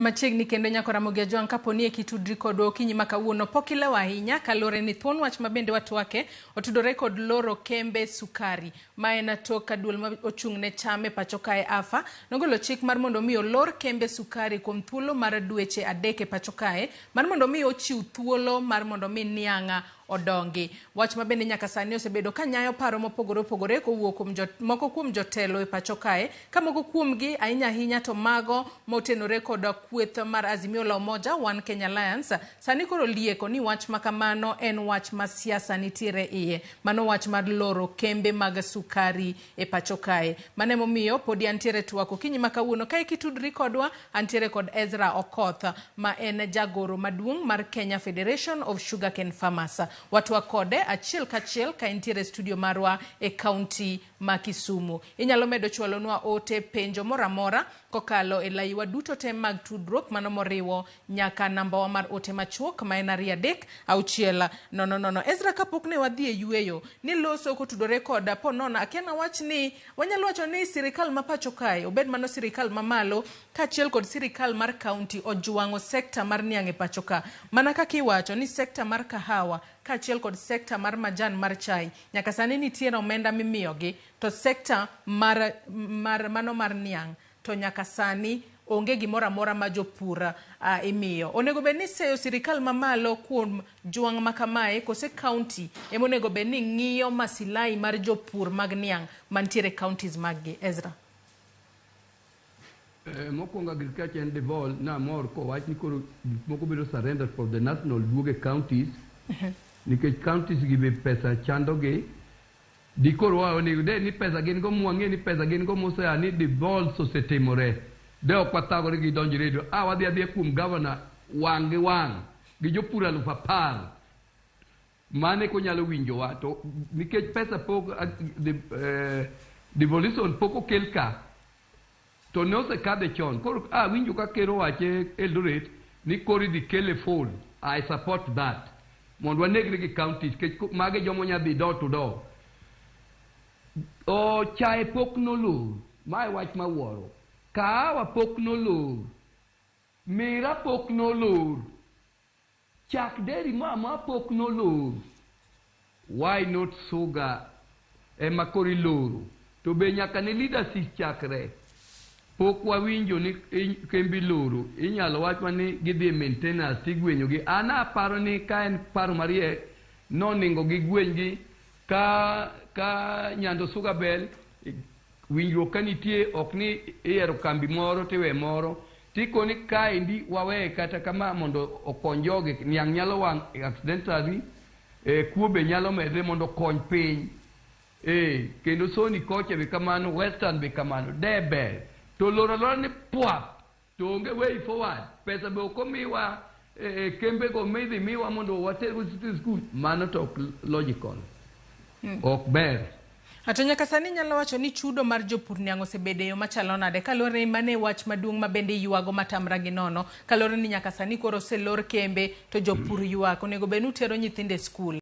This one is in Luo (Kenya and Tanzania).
Machiegni kendo nyako Ramogi Ajwang' kapo ni eki tudri kodwa okinyi ma kawuono pok ilewo ahinya kaluwore ni thuon wach ma bende watwake otudore kod loro kembe sukari ma en tok ka duol ma ochung' ne cham e pacho kae AFA nogolo chik mar mondo mi olor kembe sukari kuom thuolo mar dweche 3 e pacho kae mar mondo mi ochiw thuolo mar mondo mi niang' odongi. Wach ma bende nyaka sani osebedo ka nyayo paro mopogore opogore kowuok kuom moko kuom jotelo e pacho kae, ka moko kuomgi ahinya ahinya to mago motenore kod kweth mar Azimio la Umoja One Kenya Alliance sani koro lieko ni wach ma kamano en wach ma siasa nitiere iye, mano wach mar loro kembe mag sukari e pacho kae. Mano emomiyo podi antiere twak okinyi ma kawuono ka ikitudri kodwa antiere kod Ezra Okoth ma en jagoro maduong' mar Kenya Federation of Sugarcane Farmers. Watwak kode achiel kachiel ka entiere studio marwa e kaunti ma Kisumu. Inyalo medo chwalonwa ote penjo moro amora kokalo e laiwa duto te mag tudruok mano moriwo nyaka nambawa mar ote machuok ma en 2 3 6 0 0. Ezra, kapok ne wadhi e yueyo ni loso kotudore kod ponono akia nawach ni wanyalo wacho ni sirikal ma pacho kae obed mano sirikal mamalo kaachiel kod sirikal mar kaunti ojwang'o sekta mar niang' e pacho ka mana kaka iwacho ni sekta mar kahawa kaachiel kod sekta mar majan mar chai nyaka sani nitiere omenda mimiyogi to sekta mar, mar mano mar niang' to nyaka sani onge gimoro amora ma jopur imiyo. Onego bed ni seyo sirikal mamalo kuom jwang' ma kamae kose kaunti ema onego bed ni ng'iyo masilai mar jopur mag niang' mantiere counties mag gi. Ezra. Mokwongo agriculture en devolve namor kowach ni koro gik moko bedo surrender from the national duogo e counties nikech counties gi be pesa chandogi di koro onego de ni pesa gin go mwang'e ni pesa gin go mosea ni devolve osetimore de ok wathagore gi donjo redio a wadhi adhiya kuom governor wang' gi wang' gi jopur 10,000 mane konyalo winjowa to nikech pesa pok devolution pok okel ka to ne osekadhe chon koro awinjo ka ker owache Eldoret ni koro idhi kele full. I support that mondo wanegre gi counties nikech mage joma onya dhi door to door. O chae pok nolor, mae wach mawuoro. Kahawa pok nolor, mira pok nolor, chak dairy mama pok nolor. Why not sugar ema koro iloro? To be nyaka ne leadership chakre. Pok wawinjo ni kembe iloro, inyalo wachwa ni gidhi e maintenance tigwenyogi. An aparo ni ka en paro mariek, noningo gigwenygi ka ka Nyando Sugar Bell winjruok ka nitie ok ni iyiero kambi moro tiwe moro tikoni kaendi waweye kata kama mondo okony jogi niang' nyalo wang' accidentally kuo be nyalo medre mondo okony piny kendo Soni kocha be kamano, Western be kamano, de ber to loro alora ni pwap to onge way forward, pesa be ok omiwa kembe go midhi miwa mondo water go city school, mano to ok logical, ok ber. To nyaka sani nyalo wacho ni chudo mar jopur niang' osebedo e yo machalo nade kaluwore ni mano e wach maduong' ma bende iywago matamra gi nono kaluwore ni nyaka sani koro oselor kembe to jopur ywak onego bed ni utero nyithindo e skul.